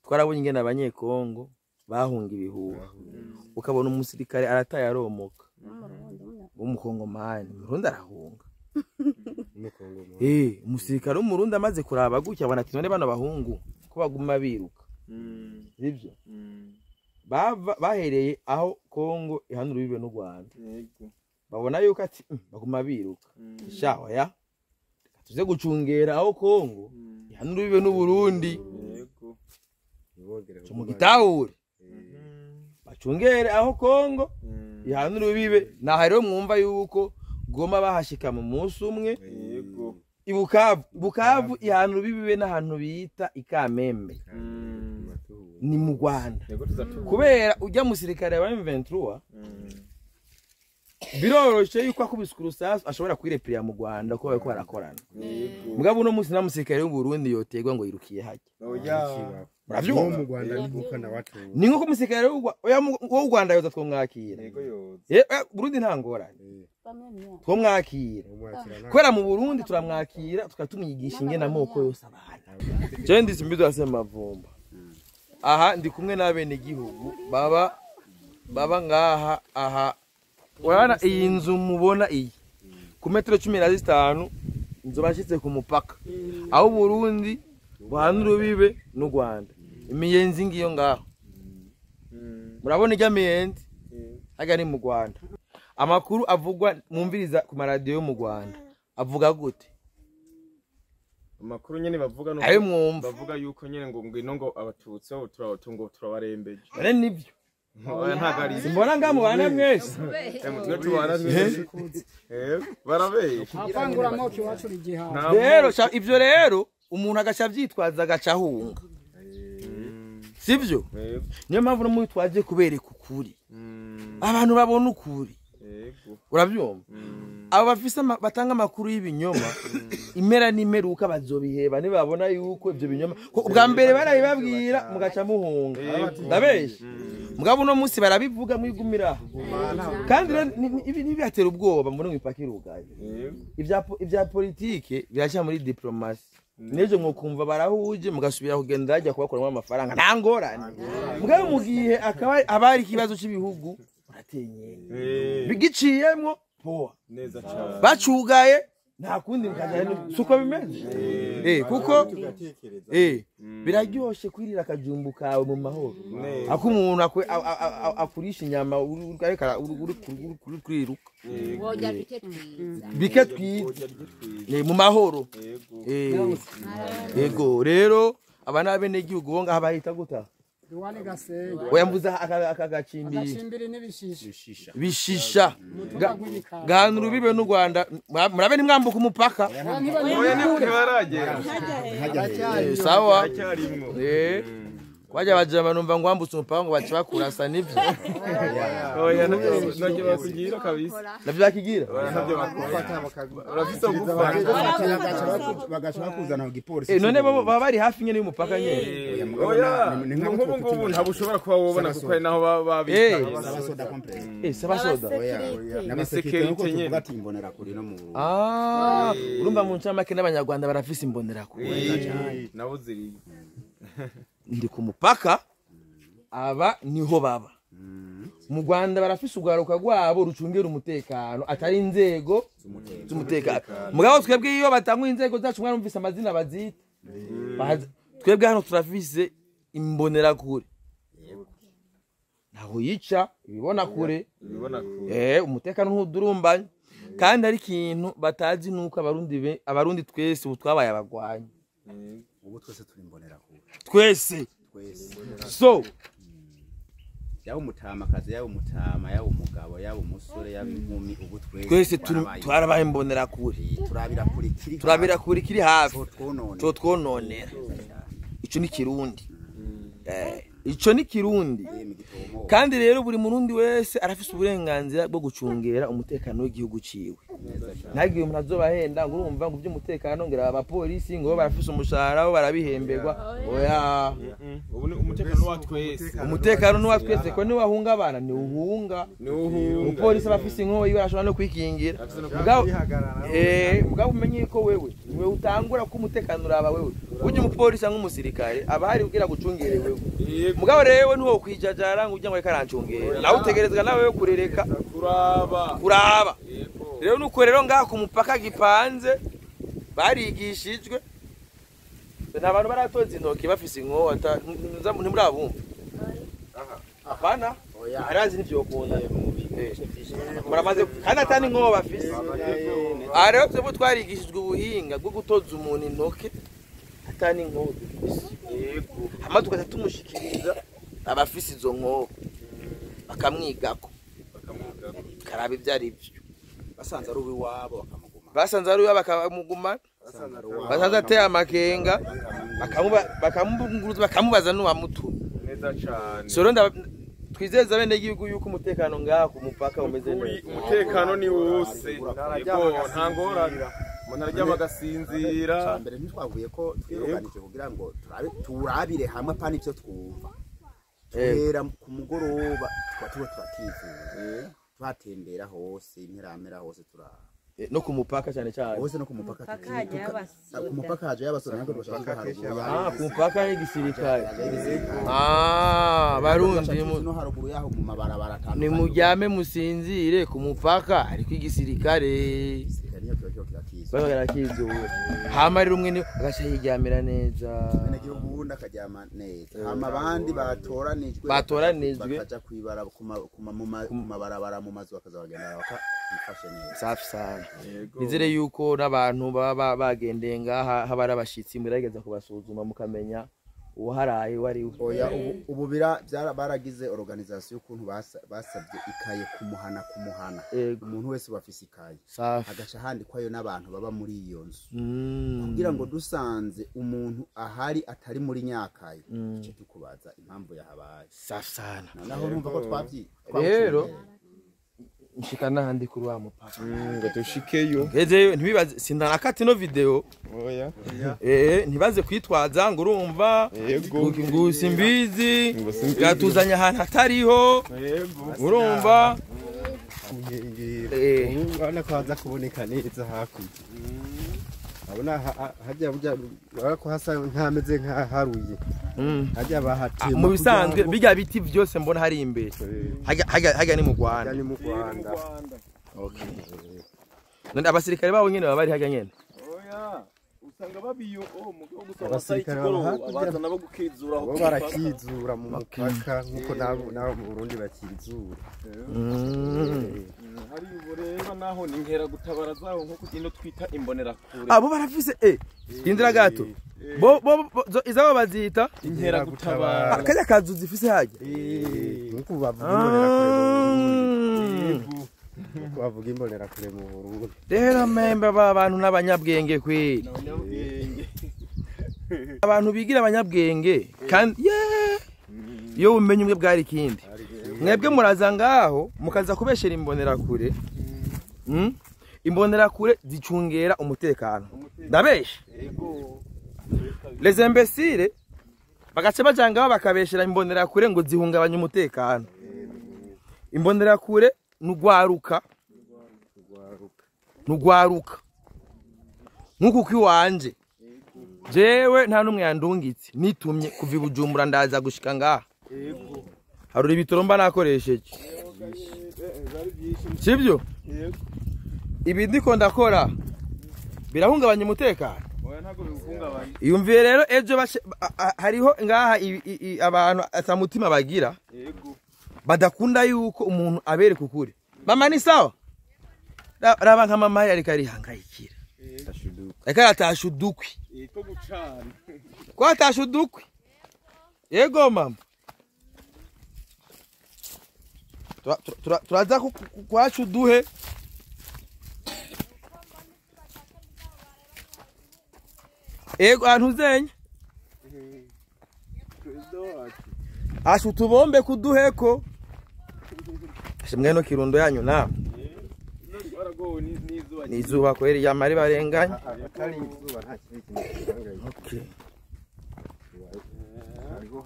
Twarabonye ingene Abanyekongo bahunga ibihuha, ukabona umusirikare arataye aromoka w'umukongomani, Murundi arahunga. Umusirikare w'Umurundi amaze kuraba gutya abona ati none bano bahungu ko baguma biruka, sivyo? Bava bahereye aho Kongo ihana urubibe n'u Rwanda, babona yuko ati baguma biruka, sha oya, reka tuze gucungera aho Kongo ihana urubibe n'u Burundi, mugitahure bacungere aho Kongo ihana urubibe. Naho rero mwumva yuko Goma bahashika mu munsi umwe, Ibukavu, Bukavu ihana urubibe n'ahantu bita Ikamembe, ni mu Rwanda. Kubera ujya musirikare wa M23 biroroshe yuko akubiswe urusasu ashobora kwirepirira mu Rwanda ko bariko barakorana. Mugabo uno munsi nta musirikare w'u Burundi yotegwa ngo yirukiye hajya. Muravyumva? Mu Rwanda ni nko umusirikare w'u Rwanda yoza twomwakira. Burundi nta ngorane, twomwakira kubera mu Burundi turamwakira tukatumwigisha ingene amoko yose abana. Je ndi Simbizi wa Semavumba. Aha ndi kumwe n'abene gihugu baba ngaha aha. Urabona iyi nzu mubona iyi ku metero 15 inzu bashitse ku mupaka aho Burundi buhana urubibe n'u Rwanda. Imiyenzi ngiyo ngaho, murabona ijya miyenzi haga ni mu Rwanda. Amakuru avugwa mwumviriza ku maradiyo yo mu Rwanda avuga gute? Amakuru nyene bavuga no ayo mwumva bavuga yuko nyene ngo ngwino ngo abatutsi aho turabatungo turabarembeje. None nivyo simbona nga mubana mwese rero ivyo rero umuntu agaca avyitwaza agaca ahunga, sivyo? Niyo mpamvu no mwitwaje kubereka ukuri, abantu babona ukuri. Uravyumva? Abo bafise batanga amakuru y'ibinyoma imera n'imeruka bazobiheba nibabona yuko ivyo binyoma ubwa mbere barabibabwira mugaca muhunga. Ndabeshe mugabo uno munsi barabivuga mwigumira, kandi ibi ntibibatera ubwoba mbone mwipaka irugaye. Ibya politike biraca muri diplomasi, n'ejo mwokumva barahuje mugasubira kugenda hajya kubakuramo amafaranga, nta ngorane. Mugabo mu gihe akaba abari ikibazo cy'ibihugu muratenye bigiciyemwo poa bacugaye nta kundi mukajya, suko bimeze. Kuko biraryoshe kwirira akajumbu kawe mu mahoro, ako umuntu akurisha inyama uri kwiruka bike twiza mu mahoro. Yego rero aba n'abene gihugu bo ngaha bahita guta oya mvuza aka gacimbiri n'ibishisha bishisha gahana urubibe n'u Rwanda. Murabe nimwambuka umupaka sawa. Kwaja bajama numva ngo ambutse umupaka ngo bace bakurasa nivyo. Oya navyo bakugira kabisa, navyo bakigira urafise gufata bagaca bakuzana ku gipolisi. None bo baba bari hafi nyene y'umupaka nyene. Oya nk'ubu ngubu ntabwo ushobora kuba wobona kuko ari naho babita sabasoda complex. Sabasoda na security nyene ati imbonera kuri no mu urumva mu ncamake n'Abanyarwanda barafise imbonera kuri nabo ziri ndi ku mupaka. Aba niho baba mu Rwanda barafise urwaruka rwabo rucungera umutekano atari inzego z'umutekano. Mugabo twebwe iyo batangwa inzego zacu mwarumvise amazina bazita. Twebwe hano turafise imbonera kure, ntaho yica ibibona kure. Umutekano ntudurumbanye. Kandi ari ikintu batazi nuko Abarundi twese ubu twabaye abagwanyi, ubu twese turi imbonera kure twese. So yaba umutama kazi, yaba umutama, yaba umugabo, yaba umusore, yaba inkumi, ubu twese twarabaye imbonera kure. Turabira kure kiri hafi cyo twononera. Ico ni Kirundi, ico ni Kirundi. Kandi rero buri Murundi wese arafise uburenganzira bwo gucungera umutekano w'igihugu ciwe. Ntagiye umuntu azobahenda ngo urumva ngo ivy'umutekano ngira abapolisi ngo barafise umushahara bo barabihemberwa. Oya, Umutekano wa twese. Umutekano ni wa twese ko ni wahungabana ni uhunga. Umupolisi aba afise inkoho yiwe arashobora no kwikingira. Mugabo umenye ko wewe niwe utangura ko umutekano uraba wewe. Burya umupolisi cyangwa umusirikare aba hari kugira gucungere wewe. Mugabo rero ntuwo kwijajara ngo ujya ngo reka arancungera. Nawe utegerezwa nawe kurereka kuraba. Rero nuko rero ngaha ku mupaka gipanze barigishijwe. Nta bantu baratoza intoki bafise inkoho ntimurabumva. Apana arazi nivyo bakunda. Muramaze kandi atani inkoho bafise. Aha rero twebwe twarigishijwe ubuhinga bwo gutoza umuntu intoke atani inkoho dufise. Hama tugaca tumushikiriza abafise izo nkoho bakamwigako karaba ivyo ari vyo. Basanze ari uw'iwabo bakamuguma. Basanze ari uw'iwabo bakamuguma. Basanze ateye amakenga bakamubaza n'uwamutumye. Neza cane. So rero twizeza bene gihugu yuko umutekano ngaha ku mupaka umeze neza. Umutekano ni wose. Yego nta ngorane. Umuntu araryama agasinzira. Mbere ntitwavuye ko twiroganije kugira ngo turabire hamwe apana ivyo twumva. Tuhera ku mugoroba tuba turakizura. Twatembera hose imperamera hose turaba. No ku mupaka cyane cyane. Hose no ku mupaka. Ku mupaka haje y'abasore nako dushaka haruguru. Ku mupaka y'igisirikare. Barundi no haruguru yaho mu mabarabara atandukanye. Ni muryame musinzire ku mupaka ariko igisirikare. Barakizura. Hama rero umwe agaca yiryamira neza. Bene gihugu wundi akaryama neza. Hama abandi batoranijwe bakaja kwibara ku mabarabara mu mazu bakaza bagenda bakifashe neza. Safi sana. Nizere yuko n'abantu baba bagendeye ngaha haba ari abashitsi murageza kubasuzuma mukamenya uwaharaye wari we. Oya ubu baragize organisation ukuntu basabye ikaye kumuhana. Umuntu wese bafise ikaye agaca handikwayo n'abantu baba muri iyo nzu kugira ngo dusanze umuntu ahari atari muri nyakaye duce tukubaza impamvu yahabaye. Safi sana. Naho urumva ko twavyi rero nshika nahandi kuri wa mupaka ngo dushikeyo. Ejeyo ntibibaze sindanakata ino video. Oya. Ntibaze kwitwaza ngo urumva ngo simbizi yatuzanye ahantu hatariho. Yego. Urumva urabona ko haza kuboneka neza hakurya. Abona hajya burya ko hasa nkameze nkaharuye. Hajya bahatema. Mu bisanzwe bijya biti byose mbona hari imbere. Hajya ni mu Rwanda. Ni mu Rwanda. Okay. None abasirikare babo nyene baba bari hajya nyene. Oya, usanga babiyo mugabo gusa abasirikare baza nabo gukizura aho. Bo barakizura mu mupaka nkuko nabo mu Burundi bakizura. Hari ubureba naho ni nkera gutabara zaho nko kugenda twita imbonera kure. Abo barafise indira gato. Bo izabo bazita inkera gutabara. Akajya kazu zifise hajya. Nkuko bavuga imbonera kure mu Burundi. Nkuko bavuga imbonera kure mu Burundi. Rero memba ba bantu n'abanyabwenge kwe. Abantu bigira abanyabwenge kandi iyo umenye umwe bwari ikindi. Mwebwe muraza ngaho mukaza kubeshera imbonera kure. Imbonera kure zicungera umutekano. Ndabesha. Les imbéciles bagace bajanga bakabeshera imbonera kure ngo zihungabanye umutekano. Imbonera kure nugwaruka. Nugwaruka. Nkuko kwiwanje. Jewe nta numwe yandungitse nitumye kuva i Bujumbura ndaza gushika ngaha. Haruri ibitoro mba nakoresheje. Sibyo? Ibi ndiko ndakora birahungabanya umutekano. Oya ntago bihungabanya. Iyumviye rero ejo hariho ngaha abantu atamutima bagira. Yego. Badakunda yuko umuntu abereka ukuri. Mama ni sawa? Raba nka mama yari karihangayikira. Reka atashudukwi. Two gucana. Ko atashudukwi? Yego mama. Turaza kwacu duhe. Ego antuzenye. Ashu tubombe kuduheko. Ashimwe no kirundo yanyu na. Nizuba kweri yamari barenganye. Atari izuba nta kibi kintu. Okay.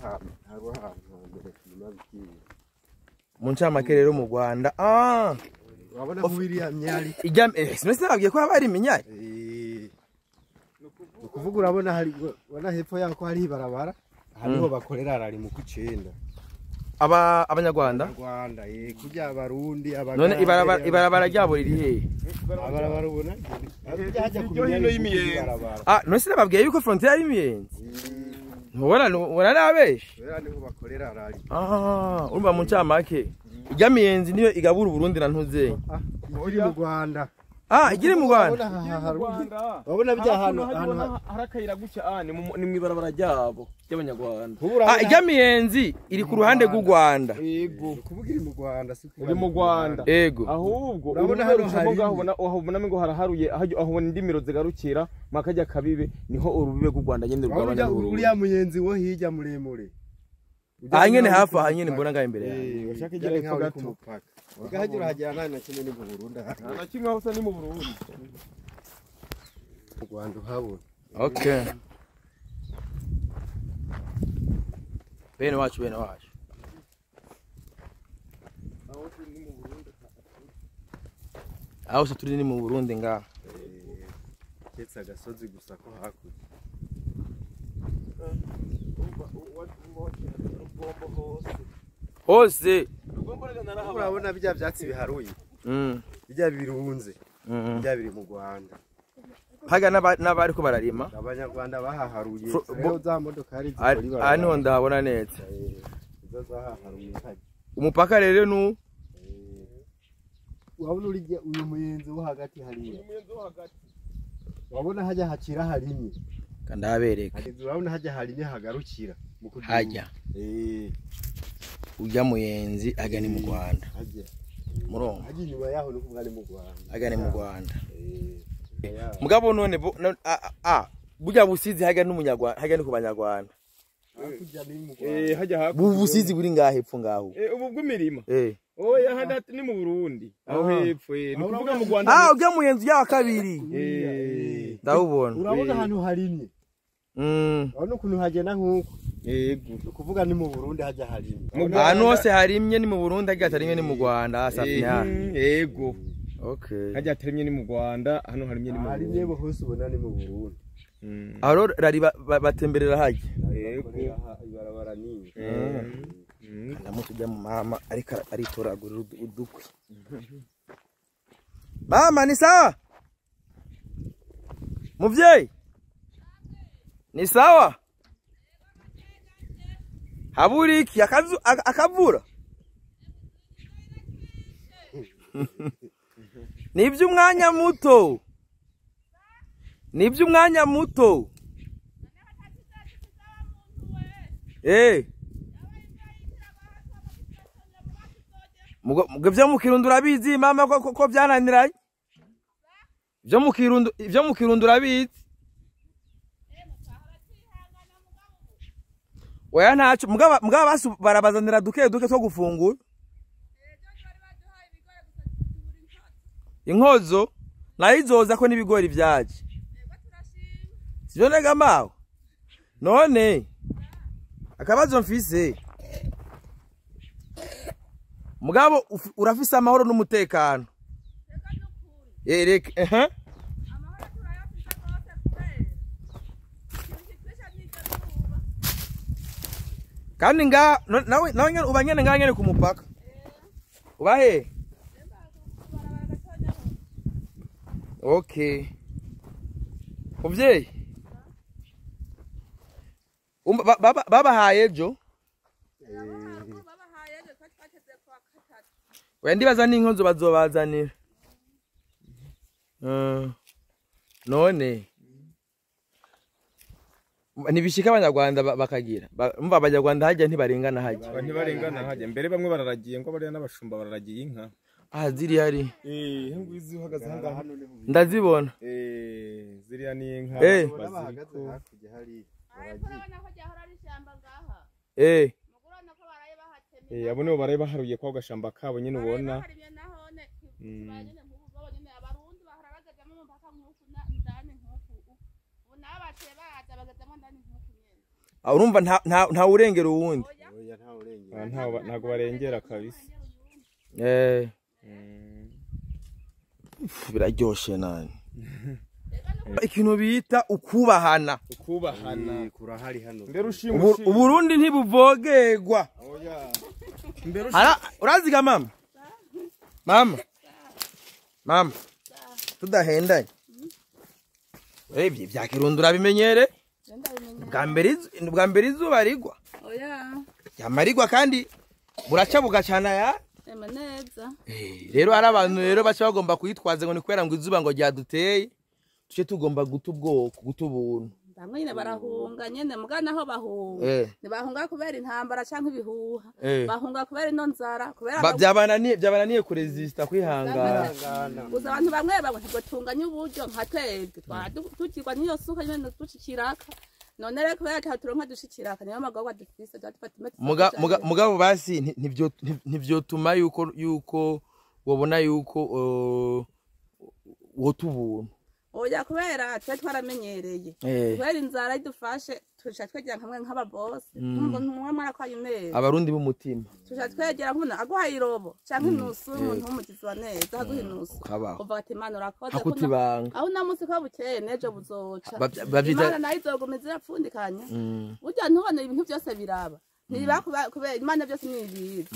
Habo hantu mbere kumabwiye. Mu ncamake rero mu Rwanda. Urabona kubiriya myari. Ijya sinese nabwiye ko haba hari iminyari. Ukuvuga urabona hari ubona hepfo yako hari ibarabara hariho bakorera rari mu kucenda. Aba abanyarwanda? Rwanda kujya abarundi abagande. None ibarabara ryabo riri hehe? Abarabara ubona hajya ku hino y'imiyenzi. None sinababwiye yuko frontière ari imiyenzi. Ntubona ubona nabeshi. Niho bakorera rari. Urumva mu ncamake. Ijya miyenzi niyo igabura Burundi na ntuze. Iri mu Rwanda. Igiri mu Rwanda. Babona bijya hano harakayira gutya ni mu ibarabara ryabo ry'abanyarwanda. Ijya miyenzi iri ku ruhande rw'u Rwanda. Yego. Kuvuga iri mu Rwanda si iri mu Rwanda. Yego. Ahubwo urabona hano ngaho ubona aho ubona ngo haraharuye aho ubona indimiro zigarukira makajya kabibe niho urubibe rw'u Rwanda nyene rugabanya n'Uburundi. Uriya muyenzi wo hirya muremure. Aha nyene hafi aha nyene mbona ngaho imbere yawe. Bashaka igera hepfo gato. Ugahagira hajyana na kimwe ni mu Burundi. Na kimwe aho ni mu Burundi. Mu Rwanda uhabona. Okay. Bene wacu. Aho se turi ni mu Burundi ngaha. Keretse agasozi gusa ko hakurya. Hose. Urabona bijya byatsi biharuye. Bijya birunze. Bijya biri mu Rwanda. Haga n'abari ko bararima. Abanyarwanda bahaharuye. Rero za modoka hari zikora ibara. Hano ndahabona neza. Izo zahaharuye haje. Umupaka rero nu urabona uri uyu muyenzi wo hagati hariya. Urabona hajya hakira harimye. Kandabereka. Urabona hajya harimye hagarukira. Hajya. Ujya muyenzi aga ni mu Rwanda. Murongo. Hajya inyuma yaho no kuvuga ni mu Rwanda. Aga ni mu Rwanda. Mugabo none burya busizi haga n'umunyarwanda haga ni ku banyarwanda. Hajya hakurya. Busizi buri ngahe hepfo ngaho. Ubu bw'imirima. Oya hada ni mu Burundi. Aho hepfo ni kuvuga mu Rwanda. Ujya muyenzi ya kabiri. Ndawubona. Urabona ahantu harimye. Urabona ukuntu hagenda nkuko. Yego. Ukuvuga ni mu Burundi hajya harimye. Ahantu hose harimye ni mu Burundi hajya hatarimye ni mu Rwanda safi. Yego. Okay. Hajya hatarimye ni mu Rwanda, hano harimye ni mu Burundi. Harimye hose ubona ni mu Burundi. Aho rari batemberera hajya. Yego. Ibarabara ni. Ndamutujya mu mama ariko aritoragura udukwi. Mama ni sawa? Muvyeyi? Ni sawa? Haburiki akavura. Nibyo umwanya muto. Nibyo umwanya muto. Mugo byo mu Kirundo urabizi mama ko byananiranye. Byo mu Kirundo urabizi. Oya ntaco mugaba basu barabazanira duke duke two gufungura. Inkozo nayizoza ko nibigori byaje. Sivyo nega mawe. None akabazo mfise. Mugabo urafise amahoro n'umutekano. Reka Amahoro turayafise rwose kubera. Kandi nga nawe nawe ubanyene nga nyene ku mupaka. Ubahe? Okay. Muvyeyi. Baba hayejo. Oya ndibaza n'inkonzo bazobazanira. None nibishika abanyarwanda bakagira umva abanyarwanda hajya ntibarengana hajya. Ntibarengana hajya mbere bamwe bararagiye ngo bariya n'abashumba bararagiye inka. Ziri hari. Ngwizi uhagaze hanga ndazibona. Ziriya ni inka bahagaze hakurya hari baragiye. Abo nibo baraye baharuye kwa gashamba kabo nyine ubona. Urumva nta urengera uwundi. Oya nta urengera. Ntago barengera kabisa. Biraryoshe nani. Ikintu bita ukubahana. Ukubahana kurahari hano. Uburundi ntibuvogerwa. Oya. Uraziga mama? Mama. Mama. Tudahendanye. Urebye bya Kirundo urabimenyere? Bwa mbere izuba rigwa. Oya. Yamarigwa kandi buraca bugacana ya. Neza. Rero ari abantu rero baca bagomba kuyitwaza ngo ni kubera ngo izuba ngo ryaduteye. Tuce tugomba guta ubwoko, guta ubuntu. Bamwe nyine barahunga nyene muga naho bahunga. Ntibahunga kubera intambara canke ibihuha. Bahunga kubera ino nzara, kubera byabananiye kuresista kwihangana. Gusa abantu bamwe bamwe ntabwo tunganya uburyo nka twebwe. Twatukirwa n'iyo suka nyene ducikiraka. None rero kubera turonka dushikiraka niyo magorwa dufise dufata. Mugabo basi ntivyotuma yuko wobona yuko wota ubuntu. Oya kubera twe twaramenyereye. Kubera inzara idufashe tuca twegera nkamwe nk'ababosi. Umuntu umwe mwarakwaye neza. Abarundi b'umutima. Tuca twegera nk'umuntu aguha irobo canke inusu umuntu w'umugizi wa neza aguha inusu. Kuva ati Imana urakoze hakutibanga. Aho namunsi ko bukeye nejo buzoca. Imana nayo izogomeza irapfundikanya. Burya ntubone ibintu byose biraba. Ntiba kubera Imana byose ni ibiza.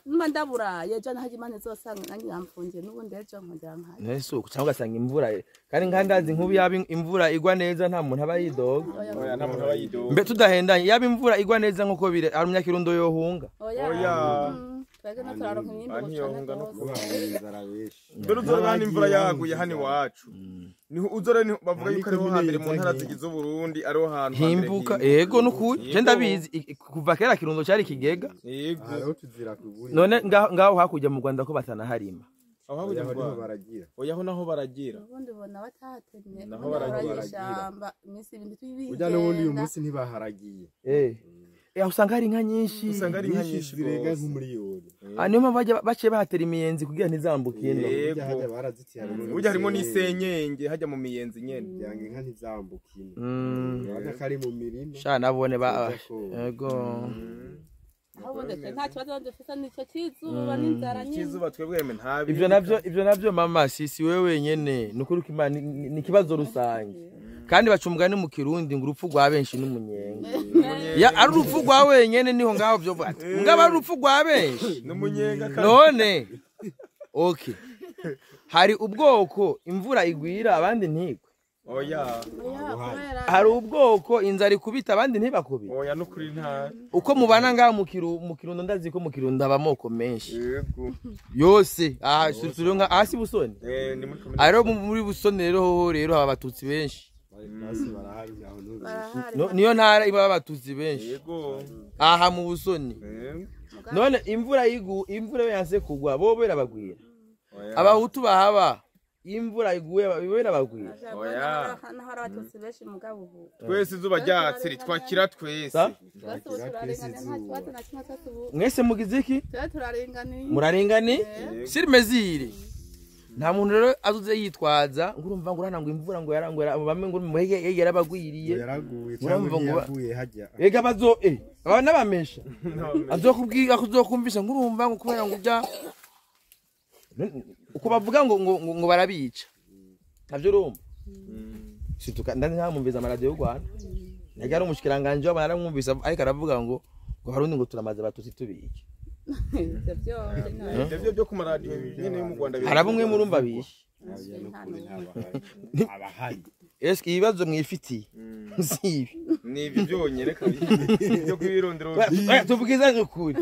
Numba ndaburaye ejo naho Imana izosanga nanjye yamfungiye n'ubundi ejo nkongera nkayo. Nese uko cyangwa ugasanga imvura kandi nkandazi nkubu yaba imvura igwa neza nta muntu aba yidoga. Oya nta muntu aba yidoga. Mbe tudahendanye yaba imvura igwa neza nkuko bire ari umunyakirundo yohunga. Oya. Twege no turaronka imyimbo cyane gose. Mbere uzora imvura yaguye hano iwacu. Niho uzora niho bavuga yuko ariho hambere mu ntara zigize Burundi ariho hantu himbuka. Yego nukuri je ndabizi kuva kera Kirundo cyari kigega. Yego. Aho tuzira kuburi. None ngaho hakurya mu Rwanda ko batanaharima. Aho hakurya mu Rwanda baragira. Oya aho naho baragira. Ubundi bona batahatemye. Naho baragira ishamba iminsi ibindi tubibiye. Ujya n'ubundi uyu munsi ntibaharagiye. Usanga hari inka nyinshi. Usanga ari inka nyinshi zirenga nk'umuriyoni. Niyo mpamvu baciye bahatera imiyenzi kugira ntizambuke ino. Yego. Barazitiye. Burya harimo n'isenyenge hajya mu miyenzi nyene. Yanga inka ntizambuke ino. Urabona ko ari mu mirima. Sha nabone ba yego. Aho ubundi nta kibazo dufite nicyo kizuba n'inzara nyine. Kizuba twebwe ntabi. Ivyo navyo mama si wewe wenyene nukuri ko Imana ni kibazo rusange. Kandi baca umugani mu Kirundi ngo urupfu rwa benshi n'umunyenga. Ya ari urupfu rwa wenyene niho ngaho byo bati. Ngaba ari urupfu rwa benshi n'umunyenga. None okay. Hari ubwoko imvura igwira abandi ntigwe. Oya. Hari ubwoko inzara ikubita abandi ntibakubita. Oya nukuri nta. Uko mubana ngaho mu Kirundo ndazi ko mu Kirundo abamoko menshi. Yego. Yose ah suruturo nka asi Busoni. Ni muri komine. Aro muri Busoni rero rero haba abatutsi benshi. Niyo ntara iba abatutsi benshi. Yego. Aha mu Busoni. None imvura yigu imvura yanse kugwa bo berabagwira. Abahutu bahaba imvura iguye berabagwira. Oya. Naho abatutsi benshi mugabo ubu. Twese izuba ryatse ritwakira twese. Mwese mugize iki? Turaringaniye. Muraringaniye? Sirmezire. Nta muntu rero azuze yitwaza ngo urumva ngo urana ngo imvura ngo yarangwera bamwe ngo muhege yarabagwiriye. Yaraguye cyangwa yaguye hajya. Ega bazo aba nabamesha. Azokubwira kuzokumvisha ngo urumva ngo kubera ngo ujya uko bavuga ngo ngo barabica. Navyo urumva. Situka ndani ntamumviza amaradio y'u Rwanda. Naga ari umushikiranganje w'abana aramwumvisa ariko aravuga ngo Barundi ngo turamaze abatutsi tubiki. Ivyo byo ku maradiyo nyene yo mu Rwanda. Harabumwe murumva bishe. Abahari. Eske ibibazo mwifitiye sibi ni ibyo byonyere kabiri byo kwirondera. Tubwizanye ukuri.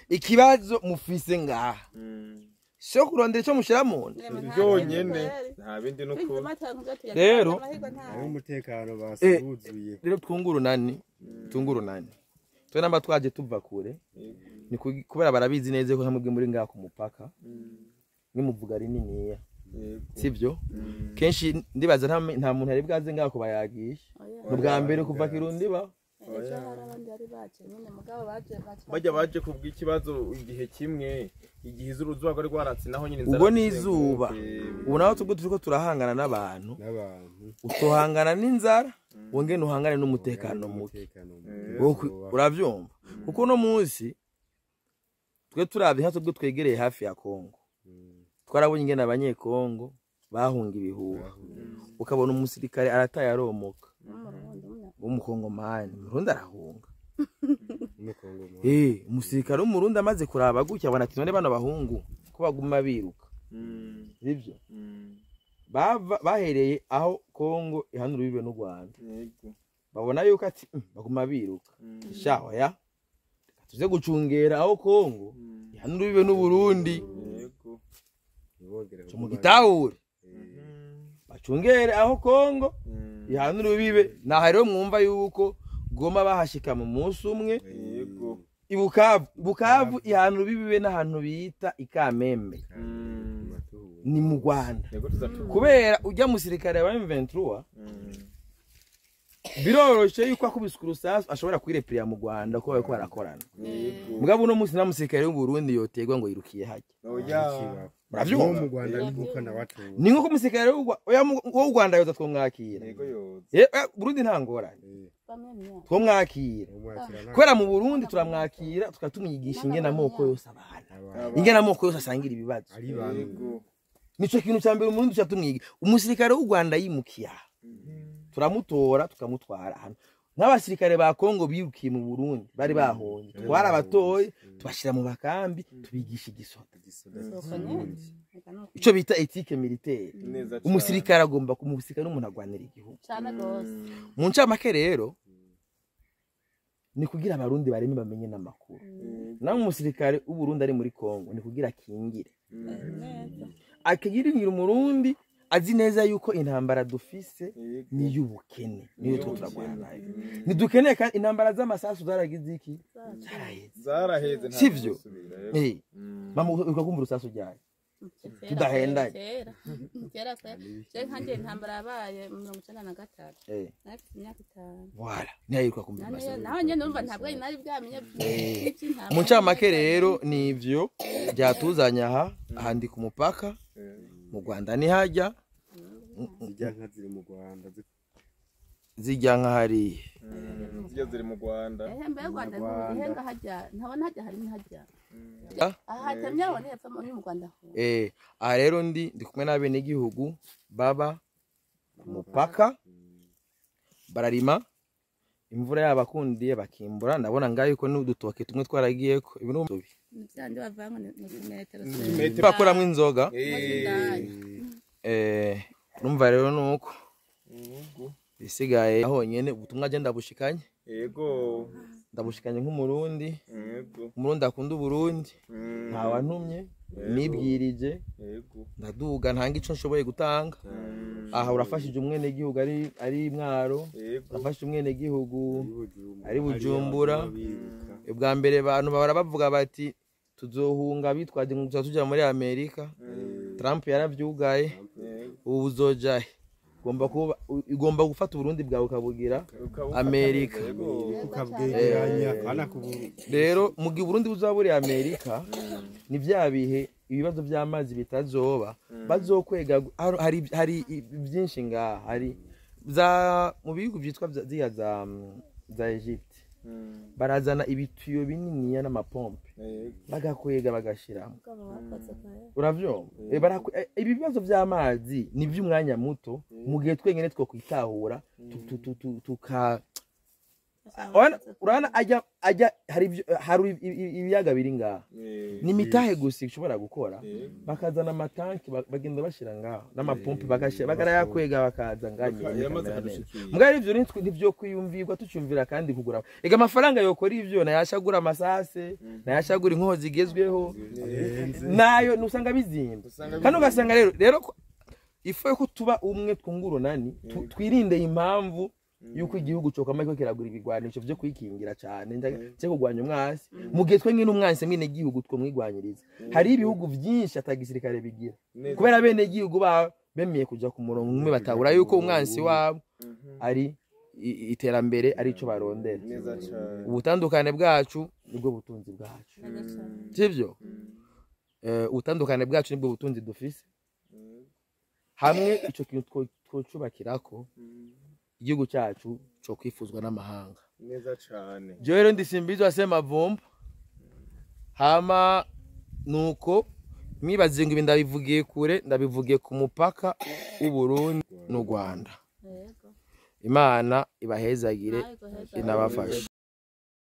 Ikibazo mufise ngaha sio kurondera icyo mushira mu nda byonyene nta bindi nuko rero umutekano basuzuye. Rero twungurunani twe namba twaje tuva kure ni kubera barabizi neza ko hamwe muri ngaha ku mupaka ni muvuga rininiya sivyo. Kenshi ndibaza nta muntu ari bwaze ngaha kubayagisha n'ubwa mbere kuva Kirundi ba bajya baje kubw'ikibazo igihe kimwe igihe izuba rwari rwaratse naho nyine inzara ubwo ni izuba ubu naho tubwo turiko turahangana n'abantu utohangana n'inzara wongene uhangane n'umutekano muke. Uravyumva? Kuko no munsi twe turavye nka twebwe twegereye hafi ya Kongo. Twarabonye ingene abanyekongo bahunga ibihuha. Ukabona umusirikare arataye aromoka. W'umukongomani, Murundi arahunga. Umusirikare w'Umurundi amaze kuraba gutya abona ati none bano bahungu ko baguma biruka. Sivyo? Bahereye aho Kongo ihanura bibe n'u Rwanda. Babona yuko ati baguma biruka. Shaho ya tuze gucungera aho Kongo ihanura bibe n'u Burundi. Mu gitahure. Bacungere aho Kongo ihanura bibe. Naho rero mwumva yuko Goma bahashika mu munsi umwe. Ibukavu ihanura bibe n'ahantu bita Ikamembe. Ni mu Rwanda. Kubera ujya musirikare wa M23 biroroshe yuko akubiswe urusasu ashobora kwirepriya mu Rwanda ko bariko barakorana. Mugabo uno munsi na musirikare w'u Burundi yotegwa ngo yirukiye hajya. Muravyumva? Mu Rwanda ni na watu. Ni nko umusirikare w'u Rwanda yoza twomwakira. Yego yoza. Burundi nta ngorane. Twomwakira. Kubera mu Burundi turamwakira tukatumwigisha ingene amoko yose abana. Ingene amoko yose asangira ibibazo. Nico kintu cya mbere umurundi cyatumwiga. Umusirikare w'u Rwanda yimukiya. Turamutora tukamutwara hano. N'abasirikare ba Kongo birukiye mu Burundi bari bahonye. Twarabatoye tubashira mu bakambi tubigisha igisoda. Ico bita éthique militaire. Umusirikare agomba kumusirikare n'umuntu agwanira igihugu. Cyane gose. Mu ncamake rero ni kugira abarundi bareme bamenye n'amakuru. Naho umusirikare w'u Burundi ari muri Kongo ni kugira akingire. Akigiringira umurundi azi neza yuko intambara dufise ni y'ubukene niyo turagwana nayo. Nidukeneye kandi intambara z'amasasu zaragize iki? Zaraheze. Sivyo? Mama ukakumva urusasu ryaye. Tudahendanye. Kera je nkanje intambara yabaye 1993. Nafite imyaka 5. Voilà, niyo kumva amasasu. Naho nyene numva ntabwo nari bwamenye by'intambara. Mu ncamake rero nivyo byatuzanya aha ahandi ku mupaka. Mu Rwanda ni hajya zijya nka ziri mu Rwanda zijya nka hari zijya ziri mu Rwanda ehembe y'u Rwanda ihenga hajya ntabona hajya hari hajya aha tamye abone yapfa muri mu Rwanda. Aha rero ndi kumwe n'abene gihugu baba ku mupaka bararima imvura yabakundiye bakimbura. Ndabona ngayo ko n'udutoke tumwe twaragiye ko ibintu byandi bavanga ni metero bakoramwe inzoga. Numva rero nuko bisigaye honyene ubutumwa agenda bushikanye. Yego ndabushikanye nk'umurundi. Yego umurundi akunda Uburundi. Nta wantumye nibwirije. Yego ndaduga ntanga ico nshoboye gutanga. Aha urafashije umwene gihugu ari Mwaro. Urafashije umwene gihugu ari Bujumbura. Ubwa mbere abantu bahora bavuga bati tuzohunga bitwaje ngo tuja muri Amerika. Trump yaravyugaye. Ubu uzojahe? Ugomba gufata Uburundi bwawe ukabugira Amerika. Ukabwegeranya kana rero mu gihe Uburundi buzaba buri Amerika ni bya bihe ibibazo by'amazi bitazoba bazokwega. Hari byinshi ngaha hari za mu bihugu byitwa ziya za Egypte barazana ibituyo bininiya n'amapompe bagakwega bagashiramo. Uravyumva? Ibi bibazo by'amazi ni by'umwanya muto mu gihe twenyene two kwitahura tuka urana ajya hari ibiyaga biri ngaha ni mitahe gusa ishobora gukora bakazana amatanki bagenda bashira ngaho n'amapompe bagashira bagarayakwega bakaza ngaho. Mugari ivyo nivyo kwiyumvirwa tucyumvira kandi kugura ega amafaranga yokora ivyo nayashagura amasase nayashagura inkoho zigezweho nayo nusanga bizimba kandi ugasanga rero ifu yuko tuba umwe twungurunani twirinde impamvu yuko igihugu cyo kama kiragura ibigwanisho byo kwikingira cyane cyo kugwanya umwasi mu gihe twe nyine umwansi mwene gihugu two mwigwanyiriza. Hari ibihugu byinshi atagisirikare bigira kubera bene gihugu ba bemeye kuja ku murongo umwe batahura yuko umwansi wabo ari iterambere ari ico barondera. Ubutandukane bwacu nibwo butunzi bwacu. Sivyo? Ubutandukane bwacu nibwo butunzi dufise. Hamwe ico kintu twocubakirako Igihugu cyacu cyo kwifuzwa n'amahanga. Neza cane. Jewe rero ndisimbizwa Semavumba. Hama nuko mwibaze ngo ibi ndabivugiye kure, ndabivugiye ku mupaka w'u Burundi n'u Rwanda. Yego. Imana ibahezagire Nawe iguhezagire. inabafashe.